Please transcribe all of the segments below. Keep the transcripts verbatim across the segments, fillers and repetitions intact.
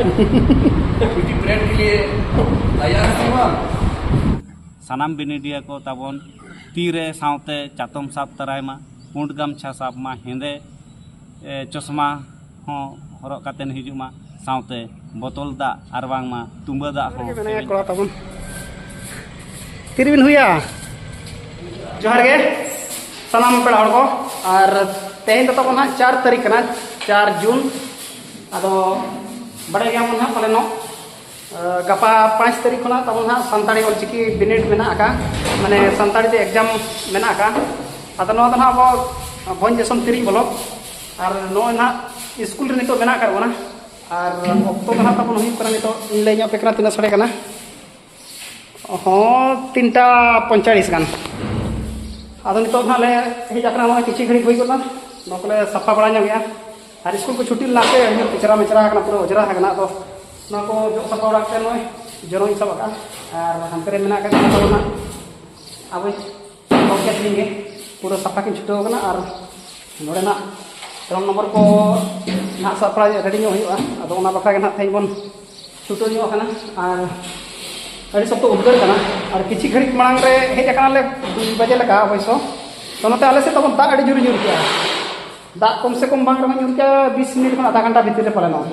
Beauty parade के लिए तैयार है श्रीमान। ᱥᱟᱱᱟᱢ ᱵᱤᱱᱤᱰᱤᱭᱟᱹ ᱠᱚ ᱛᱟᱵᱚᱱ ᱛᱤᱨᱮ ᱥᱟᱶᱛᱮ ᱪᱟᱛᱚᱢ ᱥᱟᱵ ᱛᱟᱨᱟᱭ ᱢᱟ, ᱯᱩᱸᱰ ᱜᱟᱢᱪᱷᱟ ᱥᱟᱵ ᱢᱟ, ᱦᱮᱸᱫᱮ, ᱮ, ᱪᱚᱥᱢᱟ ᱦᱚᱸ ᱦᱚᱨᱚᱜ ᱠᱟᱛᱮᱱ ᱦᱤᱡᱩᱜ ᱢᱟ, ᱥᱟᱶᱛᱮ ᱵᱚᱛᱚᱞ ᱫᱟᱜ ᱟᱨ ᱵᱟᱝᱢᱟ ᱛᱩᱸᱵᱟᱹ ᱫᱟᱜ ᱦᱚᱸ ᱢᱮᱱᱟᱭᱟ ᱠᱚᱲᱟ ᱛᱟᱵᱚᱱ᱾ ᱛᱤᱨᱮᱵᱤᱱ ᱦᱩᱭᱟ? ᱡᱚᱦᱟᱨ ᱜᱮ ᱥᱟᱱᱟᱢ ᱯᱮᱲᱟ ᱦᱚᱲ ᱠᱚ᱾ ᱟᱨ ᱛᱮᱦᱮᱧ ᱫᱚ ᱛᱟᱵᱚᱱ ᱦᱟᱸᱜ ᱪᱟᱨ ᱛᱟᱹᱨᱤᱠᱷ ᱠᱟᱱᱟ, ᱪᱟᱨ ᱡᱩᱱ᱾ ᱟᱫᱚ ᱵᱟᱲᱟᱭ ᱜᱮᱭᱟᱵᱚᱱ ᱦᱟᱸᱜ ᱯᱟᱞᱮᱱᱚᱜ, ᱜᱟᱯᱟ ᱯᱟᱸᱪ ᱛᱟᱹᱨᱤᱠᱷ ᱠᱷᱚᱱᱟᱜ ᱛᱟᱵᱚᱱ ᱦᱟᱸᱜ ᱥᱟᱱᱛᱟᱲᱤ ᱚᱞᱪᱤᱠᱤ ᱵᱤᱱᱤᱰ ᱢᱮᱱᱟᱜ ᱟᱠᱟᱫ, ᱢᱟᱱᱮ ᱥᱟᱱᱛᱟᱲᱤ ᱛᱮ ᱮᱠᱡᱟᱢ ᱢᱮᱱᱟᱜ ᱟᱠᱟᱫ᱾ ᱟᱫᱚ ᱱᱚᱣᱟ ᱫᱚ ᱦᱟᱸᱜ ᱟᱵᱚ ᱵᱷᱚᱸᱡᱽ ᱫᱤᱥᱚᱢ ᱛᱤᱨᱤᱡ ᱵᱚᱞᱚᱠ, ᱟᱨ ᱱᱚᱜᱼᱚᱭ ᱱᱟᱦᱟᱜ ᱥᱠᱩᱞ ᱨᱮ ᱱᱤᱛᱚᱜ ᱢᱮᱱᱟᱜ ᱟᱠᱟᱫ ᱵᱚᱱᱟ᱾ ᱟᱨ ᱚᱠᱛᱚ ᱫᱚ ᱦᱟᱸᱜ ᱛᱟᱵᱚᱱ ᱦᱩᱭᱩᱜ ᱠᱟᱱᱟ, ᱱᱤᱛᱚᱜ ᱤᱧ ᱞᱟᱹᱭ ᱧᱚᱜ ᱟᱯᱮ ᱠᱟᱱᱟ ᱛᱤᱱᱟᱹᱜ ᱥᱟᱰᱮ ᱠᱟᱱᱟ᱾ ᱦᱚᱸ, ᱛᱤᱱᱴᱟ ᱯᱚᱸᱭᱛᱟᱞᱞᱤᱥ ᱜᱟᱱ᱾ ᱟᱫᱚ ᱱᱤᱛᱚᱜ ᱱᱟᱦᱟᱜ ᱞᱮ ᱦᱮᱡ ᱟᱠᱟᱱᱟ, ᱱᱚᱜᱼᱚᱭ ᱠᱤᱪᱷᱩ ᱜᱷᱟᱹᱲᱤᱡ ᱦᱩᱭ ᱜᱚᱫ ᱮᱱᱟ, ᱱᱚᱣᱟ ᱠᱚᱞᱮ ᱥᱟᱯᱷᱟ ᱵᱟᱲᱟ ᱧᱚᱜᱮᱜᱼᱟ᱾ ᱟᱨ ᱥᱠᱩᱞ ᱠᱚ ᱪᱷᱩᱴᱤ ᱞᱮᱱᱟ ᱥᱮ, ᱟᱹᱰᱤ ᱡᱳᱨ ᱠᱚᱪᱨᱟ ᱢᱮᱪᱨᱟ ᱟᱠᱟᱱᱟ, ᱯᱩᱨᱟᱹ ᱚᱸᱡᱽᱨᱟ ᱟᱠᱟᱱᱟ᱾ ᱟᱫᱚ ᱱᱚᱣᱟ ᱠᱚ ᱡᱚᱜ ᱥᱟᱯᱷᱟ ᱵᱟᱲᱟ ᱠᱟᱛᱮ ᱱᱚᱜᱼᱚᱭ ᱡᱚᱱᱚᱜ ᱤᱧ ᱥᱟᱵ ᱟᱠᱟᱫᱼᱟ᱾ ᱟᱨ ᱦᱟᱱᱛᱮ ᱨᱮ ᱢᱮᱱᱟᱜ ᱟᱠᱟᱫ ᱛᱟᱵᱚᱱᱟ ᱟᱵᱚ ᱜᱚᱢᱠᱮ ᱛᱤᱠᱤᱱ ᱜᱮ ᱯᱩᱨᱟᱹ ᱥᱟᱯᱷᱟ ᱠᱤᱱ ᱪᱷᱩᱴᱟᱹᱣ ᱟᱠᱟᱱᱟ᱾ ᱟᱨ ᱱᱚᱰᱮᱱᱟᱜ ᱨᱚᱝ ᱱᱚᱢᱵᱚᱨ ᱠᱚ ᱱᱟᱦᱟᱜ ᱥᱟᱯᱲᱟᱣ ᱨᱮᱰᱤ ᱧᱚᱜ ᱦᱩᱭᱩᱜᱼᱟ᱾ ᱟᱫᱚ ᱚᱱᱟ ᱵᱟᱠᱷᱨᱟ ᱜᱮ ᱱᱟᱦᱟᱜ ᱛᱮᱦᱮᱧ ᱵᱚᱱ ᱪᱷᱩᱴᱟᱹᱣ ᱧᱚᱜ ᱟᱠᱟᱱᱟ᱾ ᱟᱨ ᱟᱹᱰᱤ ᱥᱚᱠᱛᱚ ᱩᱫᱽᱜᱟᱹᱨ ᱠᱟᱱᱟ᱾ ᱟᱨ ᱠᱤᱪᱷᱤ ᱜᱷᱟᱹᱲᱤᱡ ᱢᱟᱲᱟᱝ ᱨᱮ ᱦᱮᱡ ᱟᱠᱟᱱᱟᱞᱮ ᱫᱩᱭ ᱵᱟᱡᱮ ᱞᱮᱠᱟ ᱚᱵᱚᱥᱥᱚ᱾ ᱛᱚ ᱱᱚᱛᱮ ᱟᱞᱮ ᱥᱮᱫ ᱫᱚ ᱫᱟᱜ ᱟᱹᱰᱤ ᱡᱳᱨᱮ ᱧᱩᱨ ᱠᱮᱜᱼᱟ᱾ ᱫᱟᱜ ᱠᱚᱢ ᱥᱮ ᱠᱚᱢ ᱵᱟᱝ ᱨᱮᱦᱚᱸ ᱧᱩᱨ ᱠᱮᱜᱼᱟ, ᱵᱤᱥ ᱢᱤᱱᱤᱴ ᱠᱷᱚᱱ ᱟᱫᱷᱟ ᱜᱷᱚᱱᱴᱟ ᱵᱷᱤᱛᱤᱨ ᱨᱮ ᱯᱟᱞᱮᱱᱚᱜ᱾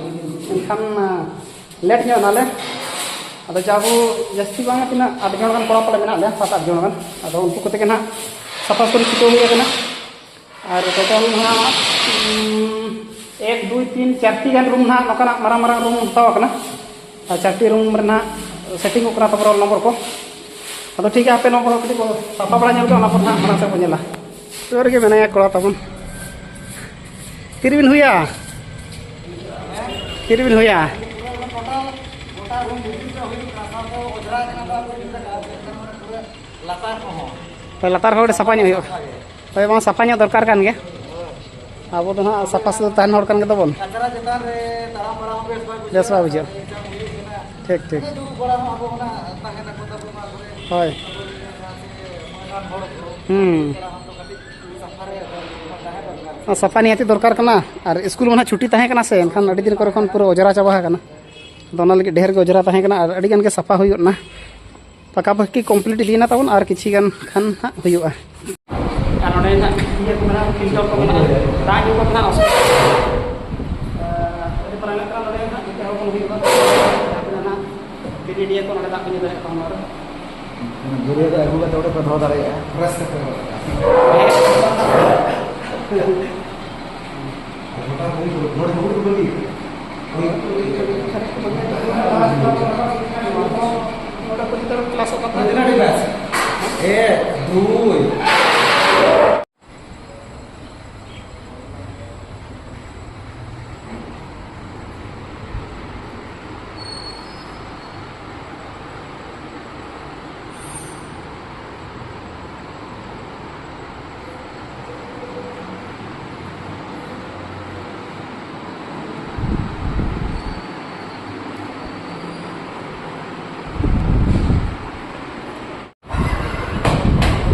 ᱮᱱᱠᱷᱟᱱ ᱞᱮᱴ ᱧᱚᱜ ᱮᱱᱟᱞᱮ᱾ ᱟᱫᱚ ᱡᱟᱵᱚ ᱡᱟᱹᱥᱛᱤ ᱵᱟᱝ, ᱛᱤᱱᱟᱹᱜ ᱟᱴ ᱡᱚᱱ ᱜᱟᱱ ᱠᱚᱲᱟ ᱯᱟᱞᱮ ᱢᱮᱱᱟᱜ ᱞᱮᱭᱟ, ᱥᱟᱛ ᱟᱴ ᱡᱚᱱ ᱜᱟᱱ᱾ ᱟᱫᱚ ᱩᱱᱠᱩ ᱠᱚᱛᱮ ᱜᱮ ᱱᱟᱦᱟᱜ ᱥᱟᱯᱷᱟ ᱥᱩᱛᱨᱟᱹ ᱪᱷᱩᱴᱟᱹᱣ ᱦᱩᱭ ᱟᱠᱟᱱᱟ᱾ ᱟᱨ ᱴᱳᱴᱟᱞ ᱱᱟᱦᱟᱜ, ᱩᱸ, ᱮᱠ, ᱫᱩᱭ, ᱛᱤᱱ, ᱪᱟᱨᱴᱤ ᱜᱟᱱ ᱨᱩᱢ ᱱᱟᱦᱟᱜ ᱱᱚᱝᱠᱟᱱᱟᱜ ᱢᱟᱨᱟᱝ ᱢᱟᱨᱟᱝ ᱨᱩᱢ ᱦᱟᱛᱟᱣ ᱟᱠᱟᱱᱟ᱾ ᱟᱨ ᱪᱟᱨᱴᱤ ᱨᱩᱢ ᱨᱮᱱᱟᱜ ᱥᱮᱴᱤᱝ ᱚᱜ ᱠᱟᱱᱟ ᱛᱟᱯᱚᱨ ᱨᱳᱞ ᱱᱚᱢᱵᱚᱨ ᱠᱚ᱾ ᱟᱫᱚ ᱴᱷᱤᱠ ᱜᱮᱭᱟ, ᱟᱯᱮ ᱱᱚᱣᱟ ᱠᱚ ᱠᱟᱹᱴᱤᱡ ᱠᱚ ᱥᱟᱯᱷᱟ ᱵᱟᱲᱟ ᱧᱚᱜ ᱠᱟᱜᱼᱟ, ᱚᱱᱟ ᱯᱚᱨ ᱱᱟᱦᱟᱜ ᱢᱟᱲᱟᱝ ᱥᱮᱫ ᱵᱚᱱ ᱧᱮᱞᱟ᱾ ᱥᱩᱨ ᱨᱮᱜᱮ ᱢᱮᱱᱟᱭᱟ ᱠᱚᱲᱟ ᱛᱟᱵᱚᱱ᱾ ᱛᱤᱨᱮᱵᱤᱱ ᱦᱩᱭᱟ? ᱛᱤᱨᱮᱵᱤᱱ ᱦᱩᱭᱟ? ᱞᱟᱛᱟᱨ ᱠᱚᱦᱚᱸ᱾ ᱦᱳᱭ, ᱞᱟᱛᱟᱨ ᱦᱚᱸ ᱟᱹᱰᱤ ᱥᱟᱯᱷᱟ ᱧᱚᱜ ᱦᱩᱭᱩᱜᱼᱟ᱾ ᱦᱳᱭ, ᱵᱟᱝ ᱥᱟᱯᱷᱟ ᱧᱚᱜ ᱫᱚᱨᱠᱟᱨ ᱠᱟᱱ ᱜᱮᱭᱟ᱾ ᱟᱵᱚ ᱫᱚ ᱱᱟᱦᱟᱜ ᱥᱟᱯᱷᱟ ᱥᱩᱛᱨᱚ ᱛᱟᱦᱮᱱ ᱦᱚᱲ ᱠᱟᱱ ᱜᱮ ᱛᱟᱵᱚᱱ᱾ ᱠᱟᱪᱨᱟ ᱪᱮᱛᱟᱱ ᱨᱮ ᱛᱟᱲᱟᱢ ᱵᱟᱲᱟ ᱦᱚᱸ ᱵᱮᱥ ᱵᱟᱭ ᱵᱩᱡᱷᱟᱹᱜᱼᱟ᱾ ᱵᱮᱥ ᱵᱟᱭ ᱵᱩᱡᱷᱟᱹᱜᱼᱟ᱾ ᱴᱷᱤᱠ, ᱴᱷᱤᱠ᱾ ᱫᱩᱲᱩᱵ ᱵᱟᱲᱟ ᱦᱚᱸ ᱟᱵᱚ ᱚᱱᱟ ᱛᱟᱦᱮᱱᱟᱠᱚ ᱛᱟᱵᱚᱱᱟ ᱠᱚᱨᱮ᱾ ᱦᱳᱭ᱾ ᱦᱩᱸ᱾ ᱥᱟᱯᱷᱟ ᱱᱤᱦᱟᱹᱛᱤ ᱫᱚᱨᱠᱟᱨ ᱠᱟᱱᱟ᱾ ᱟᱨ ᱥᱠᱩᱞ ᱢᱟ ᱱᱟᱦᱟᱜ ᱪᱷᱩᱴᱤ ᱛᱟᱦᱮᱸ ᱠᱟᱱᱟ ᱥᱮ, ᱮᱱᱠᱷᱟᱱ ᱟᱹᱰᱤ ᱫᱤᱱ ᱠᱚᱨᱮ ᱠᱷᱚᱱ ᱯᱩᱨᱟᱹ ᱚᱡᱽᱨᱟ ᱪᱟᱵᱟ ᱟᱠᱟᱱᱟ᱾ ᱟᱫᱚ ᱚᱱᱟ ᱞᱟᱹᱜᱤᱫ ᱰᱷᱮᱨ ᱜᱮ ᱚᱸᱡᱽᱨᱟ ᱛᱟᱦᱮᱸ ᱠᱟᱱᱟ ᱟᱨ ᱟᱹᱰᱤ ᱜᱟᱱ ᱜᱮ ᱥᱟᱯᱷᱟ ᱦᱩᱭᱩᱜ ᱠᱟᱱᱟ᱾ ᱯᱟᱠᱟ ᱯᱟᱠᱤ complete ᱤᱫᱤᱭᱮᱱᱟ ᱛᱟᱵᱚᱱ, ᱟᱨ ᱠᱤᱪᱷᱤ ᱜᱟᱱ ᱠᱷᱟᱱ ᱦᱟᱸᱜ ᱦᱩᱭᱩᱜᱼᱟ᱾ ᱟᱨ ᱱᱚᱰᱮ ᱦᱟᱸᱜ ᱤᱭᱟᱹ ᱠᱚ ᱢᱮᱱᱟᱜᱼᱟ, filter ᱠᱚ ᱢᱮᱱᱟᱜᱼᱟ, ᱫᱟᱜ ᱧᱩ ᱠᱚ ᱢᱮᱱᱟᱜᱼᱟ, ᱚᱥᱩᱵᱤᱫᱷᱟ᱾ ᱟᱹᱰᱤ ᱢᱟᱨᱟᱝ ᱠᱟᱱᱟ ᱱᱚᱰᱮ ᱦᱟᱸᱜ ᱡᱚᱛᱚ ᱦᱚᱲ ᱵᱚᱱ ᱦᱩᱭᱩᱜᱼᱟ᱾ ᱡᱟᱦᱟᱸ ᱛᱤᱱᱟᱹᱜ ᱦᱟᱸᱜ ᱵᱤᱱᱤᱰᱤᱭᱟᱹ ᱠᱚ ᱱᱚᱰᱮ ᱫᱟᱜ ᱠᱚ ᱧᱩ ᱫᱟᱲᱮᱭᱟᱜ ᱠᱟᱱᱟ ᱱᱚᱣᱟ ᱨᱮ᱾ ᱜᱟᱹᱰᱭᱟᱹ ᱫᱚ ᱟᱹᱜᱩ ᱠᱟᱛᱮ ᱚᱸᱰᱮ ᱠᱚ ᱫᱚᱦᱚ ᱫᱟᱲᱮᱭᱟᱜᱼᱟ, fresh ᱠᱟᱛᱮ ᱦᱚᱸ᱾ ᱜᱚᱴᱟ ᱦᱩᱭ ᱱᱚᱰᱮ ᱦᱩᱲᱩ ᱫᱚ ᱵᱟᱹᱜᱤ᱾ ᱱᱚᱰᱮ ᱠᱚ ᱡᱚᱛᱚ ᱦᱚᱲ ᱠᱞᱟᱥᱚᱜ ᱠᱟᱱ ᱛᱟᱦᱮᱸ᱾ ᱛᱤᱱᱟᱹᱜ ᱴᱤ ᱵᱮᱪ? ᱮᱠ, ᱫᱩᱭ᱾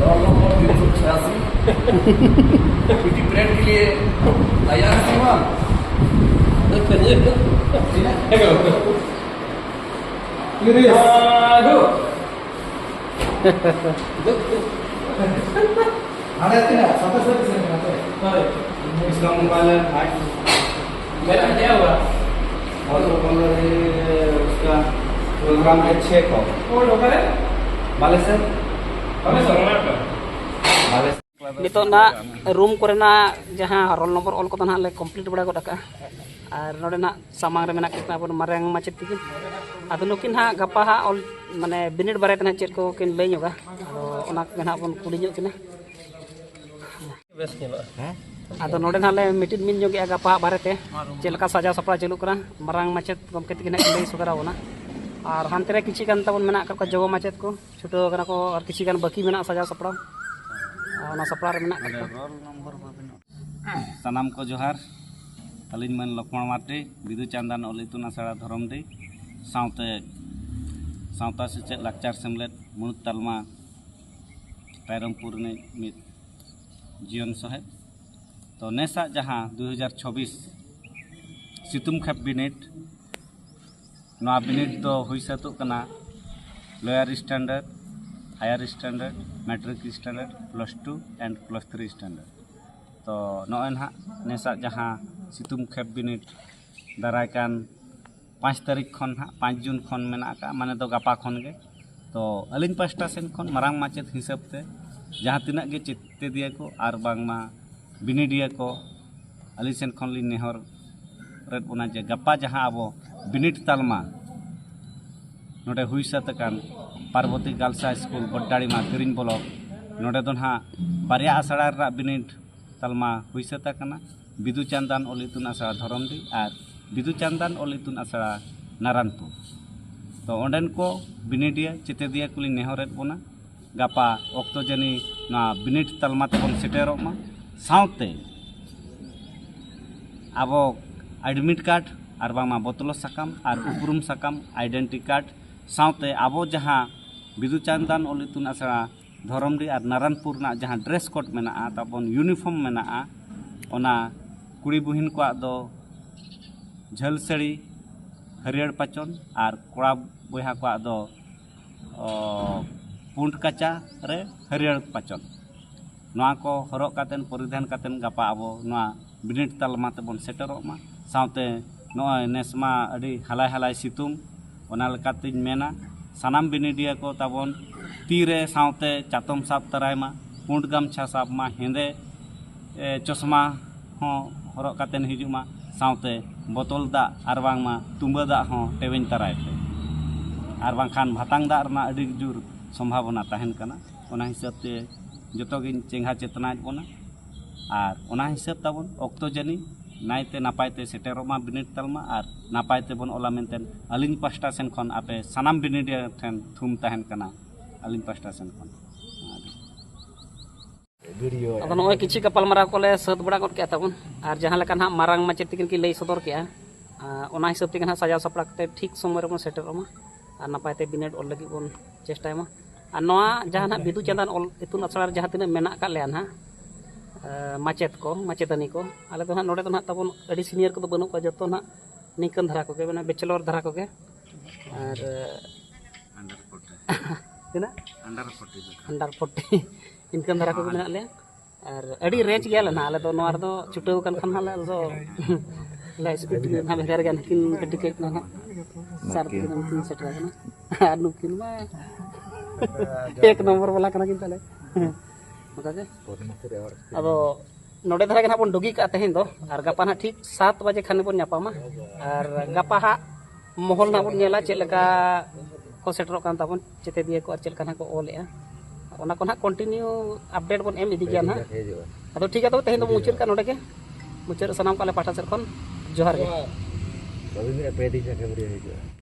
रोल नंबर तीन सौ छियासी। पीटी परेड के लिए तैयार है श्रीमान? ᱦᱟᱸᱰᱮ ᱛᱤᱱᱟᱹᱜ? ᱥᱟᱛᱟᱥ ᱛᱟᱹᱨᱤᱠᱷ ᱥᱮᱱ ᱠᱟᱱᱟ ᱛᱚ? ᱦᱳᱭ᱾ ᱤᱥᱠᱟ ᱢᱳᱵᱟᱭᱤᱞ ᱦᱮᱸ ᱦᱮᱸ᱾ ᱢᱮᱱᱟᱜ ᱜᱮᱭᱟ ᱵᱟ? ᱚᱞ ᱠᱚ ᱵᱚᱱᱫᱚ ᱨᱮ ᱩᱥᱠᱟ ᱯᱨᱳᱜᱨᱟᱢ ᱦᱮ ᱪᱷᱮ ᱠᱚ᱾ ᱠᱚᱞ ᱚᱠᱟᱨᱮ? ᱵᱟᱞᱮᱥᱚᱨ᱾ ᱵᱟᱞᱮᱥᱚᱨ, ᱚᱱᱟ ᱠᱚ᱾ ᱵᱟᱞᱮᱥᱚᱨ᱾ ᱱᱤᱛᱚᱜ ᱱᱟᱜ ᱨᱩᱢ ᱠᱚᱨᱮᱱᱟᱜ ᱡᱟᱦᱟᱸ ᱨᱳᱞ ᱱᱚᱢᱵᱚᱨ ᱚᱞ ᱠᱚᱫᱚ ᱱᱟᱦᱟᱜ ᱞᱮ ᱠᱚᱢᱯᱞᱤᱴ ᱵᱟᱲᱟ ᱜᱚᱫ ᱟᱠᱟᱜᱼᱟ᱾ ᱟᱨ ᱱᱚᱰᱮ ᱱᱟᱦᱟᱜ ᱥᱟᱢᱟᱝ ᱨᱮ ᱢᱮᱱᱟᱜ ᱠᱤᱱᱟ ᱟᱵᱚ ᱢᱟᱨᱟᱝ ᱢᱟᱪᱮᱫ ᱛᱟᱹᱠᱤᱱ᱾ ᱟᱫᱚ ᱱᱩᱠᱤᱱ ᱦᱟᱸᱜ ᱜᱟᱯᱟ ᱦᱟᱸᱜ ᱚᱞ, ᱢᱟᱱᱮ, ᱵᱤᱱᱤᱰ ᱵᱟᱨᱮ ᱛᱮ ᱱᱟᱦᱟᱜ ᱪᱮᱫ ᱠᱚ ᱠᱤᱱ ᱞᱟᱹᱭ ᱧᱚᱜᱟ᱾ ᱟᱫᱚ ᱚᱱᱟ ᱠᱚᱜᱮ ᱱᱟᱦᱟᱜ ᱵᱚᱱ ᱠᱩᱞᱤ ᱧᱚᱜ ᱠᱤᱱᱟ᱾ ᱵᱮᱥ ᱧᱮᱞᱚᱜᱼᱟ᱾ ᱟᱫᱚ ᱱᱚᱰᱮ ᱱᱟᱦᱟᱜ ᱞᱮ ᱢᱤᱴᱤᱝ ᱢᱤᱫ ᱧᱚᱜᱮᱜᱼᱟ ᱜᱟᱯᱟ ᱦᱟᱸᱜ ᱵᱟᱨᱮ ᱛᱮ, ᱪᱮᱫ ᱞᱮᱠᱟ ᱥᱟᱡᱟᱣ ᱥᱟᱯᱲᱟᱣ ᱪᱟᱹᱞᱩᱜ ᱠᱟᱱᱟ᱾ ᱢᱟᱨᱟᱝ ᱢᱟᱪᱮᱫ ᱜᱚᱢᱠᱮ ᱛᱟᱹᱠᱤᱱ ᱦᱟᱸᱜ ᱠᱤᱱ ᱞᱟᱹᱭ ᱥᱚᱫᱚᱨ ᱟᱵᱚᱱᱟ᱾ ᱟᱨ ᱦᱟᱱᱛᱮ ᱨᱮ ᱠᱤᱪᱷᱩ ᱜᱟᱱ ᱛᱟᱵᱚᱱ ᱢᱮᱱᱟᱜ ᱟᱠᱟᱫ ᱠᱚᱣᱟ ᱡᱚᱜᱚ ᱢᱟᱪᱮᱫ ᱠᱚ, ᱪᱷᱩᱴᱟᱹᱣ ᱠᱟᱱᱟ ᱠᱚ, ᱟᱨ ᱠᱤᱪᱷᱩ ᱜᱟᱱ ᱵᱟᱹᱠᱤ ᱢᱮᱱᱟᱜᱼᱟ ᱥᱟᱡᱟᱣ ᱥᱟᱯᱲᱟᱣ᱾ ᱟᱨ ᱚᱱᱟ ᱥᱟᱯᱲᱟᱣ ᱨᱮ ᱢᱮᱱᱟᱜ ᱟᱠᱟᱫ ᱠᱚᱣᱟ᱾ ᱨᱳᱞ ᱱᱚᱢᱵᱚᱨ ᱵᱟᱹᱵᱤᱱ ᱥᱟᱱᱟᱢ ᱠᱚ ᱡᱚᱦᱟᱨ᱾ ᱟᱹᱞᱤᱧ ᱢᱟᱹᱱ ᱞᱚᱠᱷᱢᱚᱬ ᱢᱟᱨᱰᱤ, ᱵᱤᱫᱩ ᱪᱟᱸᱫᱟᱱ ᱚᱞ ᱤᱛᱩᱱ ᱟᱥᱲᱟ ᱫᱷᱚᱨᱚᱢᱰᱤ, ᱥᱟᱶᱛᱮ ᱥᱟᱶᱛᱟ ᱥᱮᱪᱮᱫ ᱞᱟᱠᱪᱟᱨ ᱥᱮᱢᱞᱮᱫ ᱢᱩᱬᱩᱫ ᱛᱟᱞᱢᱟ ᱨᱟᱭᱨᱚᱝᱯᱩᱨ ᱨᱤᱱᱤᱡ ᱢᱤᱫ ᱡᱤᱭᱚᱱ ᱥᱚᱦᱮᱫ᱾ ᱛᱚ, ᱱᱮᱥᱟᱜ ᱡᱟᱦᱟᱸ ᱫᱩ ᱦᱟᱡᱟᱨ ᱪᱷᱚᱵᱵᱤᱥ ᱥᱤᱛᱩᱝ ᱠᱷᱮᱯ ᱵᱤᱱᱤᱰ, ᱱᱚᱣᱟ ᱵᱤᱱᱤᱰ ᱫᱚ ᱦᱩᱭ ᱥᱟᱹᱛᱚᱜ ᱠᱟᱱᱟ lower standard, higher standard, matric standard, plus two and plus three standard. ᱛᱚ ᱱᱚᱜᱼᱚᱭ ᱱᱟᱦᱟᱜ ᱱᱮᱥᱟᱜ ᱡᱟᱦᱟᱸ ᱥᱤᱛᱩᱝ ᱠᱷᱮᱯ ᱵᱤᱱᱤᱰ ᱫᱟᱨᱟᱭ ᱠᱟᱱ ᱯᱟᱸᱪ ᱛᱟᱹᱨᱤᱠᱷ ᱠᱷᱚᱱ ᱱᱟᱦᱟᱜ, ᱯᱟᱸᱪ ᱡᱩᱱ ᱠᱷᱚᱱ ᱢᱮᱱᱟᱜ ᱟᱠᱟᱫᱼᱟ, ᱢᱟᱱᱮ ᱫᱚ ᱜᱟᱯᱟ ᱠᱷᱚᱱ ᱜᱮ᱾ ᱛᱚ ᱟᱹᱞᱤᱧ ᱯᱟᱥᱴᱟ ᱥᱮᱱ ᱠᱷᱚᱱ ᱢᱟᱨᱟᱝ ᱢᱟᱪᱮᱫ ᱦᱤᱥᱟᱹᱵ ᱛᱮ ᱡᱟᱦᱟᱸ ᱛᱤᱱᱟᱹᱜ ᱜᱮ ᱪᱮᱛᱮᱫᱤᱭᱟᱹ ᱠᱚ ᱟᱨ ᱵᱟᱝᱢᱟ ᱵᱤᱱᱤᱰᱤᱭᱟᱹ ᱠᱚ, ᱟᱹᱞᱤᱧ ᱥᱮᱱ ᱠᱷᱚᱱ ᱞᱤᱧ ᱱᱮᱦᱚᱨ ᱨᱮᱫ ᱵᱚᱱᱟ ᱡᱮ ᱜᱟᱯᱟ ᱡᱟᱦᱟᱸ ᱟᱵᱚ ᱵᱤᱱᱤᱰ ᱛᱟᱞᱢᱟ ᱱᱚᱰᱮ ᱦᱩᱭ ᱥᱟᱹᱛ ᱟᱠᱟᱱ ᱯᱟᱨᱵᱚᱛᱤ ᱜᱟᱨᱞᱥ ᱦᱟᱭ ᱥᱠᱩᱞ ᱵᱚᱰᱰᱟᱲᱤᱢᱟ ᱠᱤᱨᱤᱧ ᱵᱞᱚᱠ, ᱱᱚᱰᱮ ᱫᱚ ᱱᱟᱦᱟᱜ ᱵᱟᱨᱭᱟ ᱟᱥᱲᱟ ᱨᱮᱱᱟᱜ ᱵᱤᱱᱤᱰ ᱛᱟᱞᱢᱟ ᱦᱩᱭ ᱥᱟᱹᱛ ᱟᱠᱟᱱᱟ, ᱵᱤᱫᱩ ᱪᱟᱸᱫᱟᱱ ᱚᱞ ᱤᱛᱩᱱ ᱟᱥᱲᱟ ᱫᱷᱚᱨᱚᱢᱰᱤ ᱟᱨ ᱵᱤᱫᱩ ᱪᱟᱸᱫᱟᱱ ᱚᱞ ᱤᱛᱩᱱ ᱟᱥᱲᱟ ᱱᱟᱨᱟᱱᱯᱩᱨ᱾ ᱛᱚ ᱚᱸᱰᱮᱱ ᱠᱚ ᱵᱤᱱᱤᱰᱤᱭᱟᱹ ᱪᱮᱛᱮᱫᱤᱭᱟᱹ ᱠᱚᱞᱤᱧ ᱱᱮᱦᱚᱨᱮᱫ ᱵᱚᱱᱟ, ᱜᱟᱯᱟ ᱚᱠᱛᱚ ᱡᱟᱹᱱᱤ ᱱᱚᱣᱟ ᱵᱤᱱᱤᱰ ᱛᱟᱞᱢᱟ ᱛᱮᱵᱚᱱ ᱥᱮᱴᱮᱨᱚᱜ ᱢᱟ᱾ ᱥᱟᱶᱛᱮ ᱟᱵᱚ ᱮᱰᱢᱤᱴ ᱠᱟᱨᱰ ᱟᱨ ᱵᱟᱝᱢᱟ ᱵᱚᱛᱞᱚ ᱥᱟᱠᱟᱢ ᱟᱨ ᱩᱯᱨᱩᱢ ᱥᱟᱠᱟᱢ, ᱟᱭᱰᱮᱱᱴᱤ ᱠᱟᱨᱰ, ᱥᱟᱶᱛᱮ ᱟᱵᱚ ᱡᱟᱦᱟᱸ ᱵᱤᱫᱩ ᱪᱟᱸᱫᱟᱱ ᱚᱞ ᱤᱛᱩᱱ ᱟᱥᱲᱟ ᱫᱷᱚᱨᱚᱢᱰᱤ ᱟᱨ ᱱᱟᱨᱟᱱᱯᱩᱨ ᱨᱮᱱᱟᱜ ᱡᱟᱦᱟᱸ ᱰᱨᱮᱥ ᱠᱳᱰ ᱢᱮᱱᱟᱜᱼᱟ, ᱛᱟᱵᱚᱱ ᱤᱭᱩᱱᱤᱯᱷᱚᱨᱢ ᱢᱮᱱᱟᱜᱼᱟ, ᱚᱱᱟ ᱠᱩᱲᱤ ᱵᱩᱦᱤᱱ ᱠᱚᱣᱟᱜ ᱫᱚ ᱡᱷᱟᱹᱞ ᱥᱟᱹᱲᱤ ᱦᱟᱹᱨᱭᱟᱹᱲ ᱯᱟᱪᱚᱱ ᱟᱨ ᱠᱚᱲᱟ ᱵᱚᱭᱦᱟ ᱠᱚᱣᱟᱜ ᱫᱚ ᱚ, ᱯᱩᱸᱰ ᱠᱟᱪᱟ ᱨᱮ ᱦᱟᱹᱨᱭᱟᱹᱲ ᱯᱟᱪᱚᱱ᱾ ᱱᱚᱣᱟ ᱠᱚ ᱦᱚᱨᱚᱜ ᱠᱟᱛᱮᱱ, ᱯᱚᱨᱤᱫᱷᱟᱱ ᱠᱟᱛᱮᱱ ᱜᱟᱯᱟ ᱟᱵᱚ ᱱᱚᱣᱟ ᱵᱤᱱᱤᱰ ᱛᱟᱞᱢᱟ ᱛᱮᱵᱚᱱ ᱥᱮᱴᱮᱨᱚᱜ ᱢᱟ᱾ ᱥᱟᱶᱛᱮ ᱱᱚᱜᱼᱚᱭ ᱱᱮᱥ ᱢᱟ ᱟᱹᱰᱤ ᱦᱟᱞᱟᱭ ᱦᱟᱞᱟᱭ ᱥᱤᱛᱩᱝ, ᱚᱱᱟ ᱞᱮᱠᱟᱛᱤᱧ ᱢᱮᱱᱟ ᱥᱟᱱᱟᱢ ᱵᱤᱱᱤᱰᱤᱭᱟᱹ ᱠᱚ ᱛᱟᱵᱚᱱ ᱛᱤᱨᱮ ᱥᱟᱶᱛᱮ ᱪᱟᱛᱚᱢ ᱥᱟᱵ ᱛᱟᱨᱟᱭ ᱢᱟ, ᱯᱩᱸᱰ ᱜᱟᱢᱪᱷᱟ ᱥᱟᱵ ᱢᱟ, ᱦᱮᱸᱫᱮ ᱮ, ᱪᱚᱥᱢᱟ ᱦᱚᱸ ᱦᱚᱨᱚᱜ ᱠᱟᱛᱮᱱ ᱦᱤᱡᱩᱜ ᱢᱟ, ᱥᱟᱶᱛᱮ ᱵᱚᱛᱚᱞ ᱫᱟᱜ ᱟᱨ ᱵᱟᱝᱢᱟ ᱛᱩᱸᱵᱟᱹ ᱫᱟᱜ ᱦᱚᱸ ᱴᱮᱣᱮᱧ ᱛᱟᱨᱟᱭ ᱯᱮ, ᱟᱨ ᱵᱟᱝᱠᱷᱟᱱ ᱵᱷᱟᱛᱟᱝ ᱫᱟᱜ ᱨᱮᱱᱟᱜ ᱟᱹᱰᱤ ᱡᱳᱨ ᱥᱚᱢᱵᱷᱟᱵᱚᱱᱟ ᱛᱟᱦᱮᱱ ᱠᱟᱱᱟ᱾ ᱚᱱᱟ ᱦᱤᱥᱟᱹᱵ ᱛᱮ ᱡᱚᱛᱚ ᱜᱤᱧ ᱪᱮᱸᱜᱷᱟ ᱪᱮᱛᱱᱟᱭᱮᱫ ᱵᱚᱱᱟ, ᱟᱨ ᱚᱱᱟ ᱦᱤᱥᱟᱹᱵ ᱛᱟᱵᱚᱱ ᱚᱠᱛᱚ ᱡᱟᱹᱱᱤᱡ ᱱᱟᱭᱛᱮ ᱱᱟᱯᱟᱭ ᱛᱮ ᱥᱮᱴᱮᱨᱚᱜ ᱢᱟ ᱵᱤᱱᱤᱰ ᱛᱟᱞᱢᱟ, ᱟᱨ ᱱᱟᱯᱟᱭ ᱛᱮᱵᱚᱱ ᱚᱞᱟ ᱢᱮᱱᱛᱮ ᱟᱹᱞᱤᱧ ᱯᱟᱥᱴᱟ ᱥᱮᱱ ᱠᱷᱚᱱ ᱟᱯᱮ ᱥᱟᱱᱟᱢ ᱵᱤᱱᱤᱰᱤᱭᱟᱹ ᱴᱷᱮᱱ ᱛᱷᱩᱢ ᱛᱟᱦᱮᱱ ᱠᱟᱱᱟ ᱟᱹᱞᱤᱧ ᱯᱟᱥᱴᱟ ᱥᱮᱱ ᱠᱷᱚᱱ᱾ ᱵᱷᱤᱰᱤᱭᱳ ᱟᱫᱚ ᱱᱚᱜᱼᱚᱭ ᱠᱤᱪᱷᱩ ᱜᱟᱯᱟᱞᱢᱟᱨᱟᱣ ᱠᱚᱞᱮ ᱥᱟᱹᱛ ᱵᱟᱲᱟ ᱜᱚᱫ ᱠᱮᱜᱼᱟ ᱛᱟᱵᱚᱱ, ᱟᱨ ᱡᱟᱦᱟᱸ ᱞᱮᱠᱟ ᱱᱟᱦᱟᱜ ᱢᱟᱨᱟᱝ ᱢᱟᱪᱮᱫ ᱛᱟᱹᱠᱤᱱ ᱠᱤᱱ ᱞᱟᱹᱭ ᱥᱚᱫᱚᱨ ᱠᱮᱜᱼᱟ, ᱟᱨ ᱚᱱᱟ ᱦᱤᱥᱟᱹᱵ ᱛᱮᱜᱮ ᱱᱟᱦᱟᱜ ᱥᱟᱡᱟᱣ ᱥᱟᱯᱲᱟᱣ ᱠᱟᱛᱮ ᱴᱷᱤᱠ ᱥᱚᱢᱚᱭ ᱨᱮᱵᱚᱱ ᱥᱮᱴᱮᱨᱚᱜ ᱢᱟ ᱟᱨ ᱱᱟᱯᱟᱭ ᱛᱮ ᱵᱤᱱᱤᱰ ᱚᱞ ᱞᱟᱹᱜᱤᱫ ᱵᱚᱱ ᱪᱮᱥᱴᱟᱭ ᱢᱟ᱾ ᱟᱨ ᱱᱚᱣᱟ ᱡᱟᱦᱟᱸ ᱱᱟᱦᱟᱜ ᱵᱤᱫᱩ ᱪᱟᱸᱫᱟᱱ ᱚᱞ ᱤᱛᱩᱱ ᱟᱥᱲᱟ ᱨᱮ ᱡᱟᱦᱟᱸ ᱛᱤᱱᱟᱹᱜ ᱢᱮᱱᱟᱜ ᱟᱠᱟᱫ ᱞᱮᱭᱟ ᱱᱟᱦᱟᱜ, ᱮ, ᱢᱟᱪᱮᱫ ᱠᱚ, ᱢᱟᱪᱮᱛᱟᱹᱱᱤ ᱠᱚ, ᱟᱞᱮ ᱫᱚ ᱱᱟᱦᱟᱜ ᱱᱚᱰᱮ ᱫᱚ ᱱᱟᱦᱟᱜ ᱛᱟᱵᱚᱱ ᱟᱹᱰᱤ ᱥᱤᱱᱤᱭᱟᱨ ᱠᱚᱫᱚ ᱵᱟᱹᱱᱩᱜ ᱠᱚᱣᱟ, ᱡᱚᱛᱚ ᱱᱟᱦᱟᱜ ᱱᱤᱝᱠᱟᱹᱱ ᱫᱷᱟᱨᱟ ᱠᱚᱜᱮ, ᱢᱟᱱᱮ ᱵᱮᱪᱮᱞᱚᱨ ᱫᱷᱟᱨᱟ ᱠᱚᱜᱮ᱾ ᱟᱨ ᱟᱱᱰᱟᱨ ᱯᱷᱳᱨᱴᱤ ᱛᱤᱱᱟᱹᱜ ᱟᱱᱰᱟᱨ ᱯᱷᱳᱨᱴᱤ ᱟᱱᱰᱟᱨ ᱯᱷᱳᱨᱴᱤ ᱤᱱᱠᱟᱹᱱ ᱫᱷᱟᱨᱟ ᱠᱚᱜᱮ ᱢᱮᱱᱟᱜ ᱞᱮᱭᱟ᱾ ᱟᱨ ᱟᱹᱰᱤ ᱨᱮᱸᱡᱽ ᱜᱮᱭᱟᱞᱮ ᱱᱟᱦᱟᱜ ᱟᱞᱮ ᱫᱚ᱾ ᱱᱚᱣᱟ ᱨᱮᱫᱚ ᱪᱷᱩᱴᱟᱹᱣ ᱟᱠᱟᱱ ᱠᱷᱟᱱ ᱱᱟᱦᱟᱜ ᱞᱮ, ᱟᱞᱮ ᱫᱚ ᱞᱮ ᱥᱯᱤᱰ ᱜᱮ ᱱᱟᱦᱟᱜ ᱵᱷᱮᱜᱟᱨ ᱜᱮᱭᱟ᱾ ᱱᱩᱠᱤᱱ ᱠᱟᱹᱴᱤᱡ ᱠᱟᱹᱡ ᱱᱟᱦᱟᱜ ᱥᱟᱨ ᱛᱮᱜᱮ ᱱᱩᱠᱤᱱ ᱥᱮᱴᱮᱨ ᱟᱠᱟᱱᱟ᱾ ᱟᱨ ᱱᱩᱠᱤᱱ ᱢᱟ ᱮᱠ ᱱᱚᱢᱵᱚᱨ ᱵᱟᱞᱟ ᱠᱟᱱᱟ ᱠᱤᱱ ᱛᱟᱞᱮ᱾ ᱚᱱᱠᱟ ᱜᱮ ᱟᱫᱚ ᱱᱚᱰᱮ ᱫᱷᱟᱨᱟ ᱜᱮ ᱱᱟᱦᱟᱜ ᱵᱚᱱ ᱰᱩᱜᱤ ᱠᱟᱜᱼᱟ ᱛᱮᱦᱮᱧ ᱫᱚ, ᱟᱨ ᱜᱟᱯᱟ ᱱᱟᱦᱟᱜ ᱴᱷᱤᱠ ᱥᱟᱛ ᱵᱟᱡᱮ ᱠᱷᱟᱱ ᱵᱚᱱ ᱧᱟᱯᱟᱢᱟ᱾ ᱟᱨ ᱜᱟᱯᱟ ᱦᱟᱸᱜ ᱢᱚᱦᱚᱞ ᱱᱟᱦᱟᱜ ᱵᱚᱱ ᱧᱮᱞᱟ ᱪᱮᱫ ᱞᱮᱠᱟ ᱠᱚ ᱥᱮᱴᱮᱨᱚᱜ ᱠᱟᱱ ᱛᱟᱵᱚᱱ, ᱪᱮᱛᱮᱫᱤᱭᱟᱹ ᱠᱚ ᱟᱨ ᱪᱮᱫ ᱞᱮᱠᱟ ᱱᱟᱦᱟᱜ ᱠᱚ ᱚᱞᱮᱜᱼᱟ, ᱚᱱᱟ ᱠᱚ ᱱᱟᱦᱟᱜ ᱠᱚᱱᱴᱤᱱᱤᱭᱩ ᱟᱯᱰᱮᱴ ᱵᱚᱱ ᱮᱢ ᱤᱫᱤ ᱜᱮᱭᱟ ᱱᱟᱦᱟᱜ᱾ ᱦᱤᱡᱩᱜᱼᱟ᱾ ᱟᱫᱚ ᱴᱷᱤᱠ ᱜᱮᱭᱟ, ᱛᱚᱵᱮ ᱛᱮᱦᱮᱧ ᱫᱚ ᱢᱩᱪᱟᱹᱫ ᱠᱟᱜ ᱱᱚᱰᱮ ᱜᱮ᱾ ᱢᱩᱪᱟᱹᱫ ᱥᱟᱱᱟᱢ ᱠᱚ ᱟᱞᱮ ᱯᱟᱦᱴᱟ ᱥᱮᱫ ᱠᱷᱚᱱ ᱡᱚᱦᱟᱨ ᱜᱮ᱾ ᱟᱹᱵᱤᱱ ᱯᱮ ᱫᱤᱱ ᱠᱷᱟᱱ ᱜᱮ ᱦᱤᱡᱩᱜᱼᱟ᱾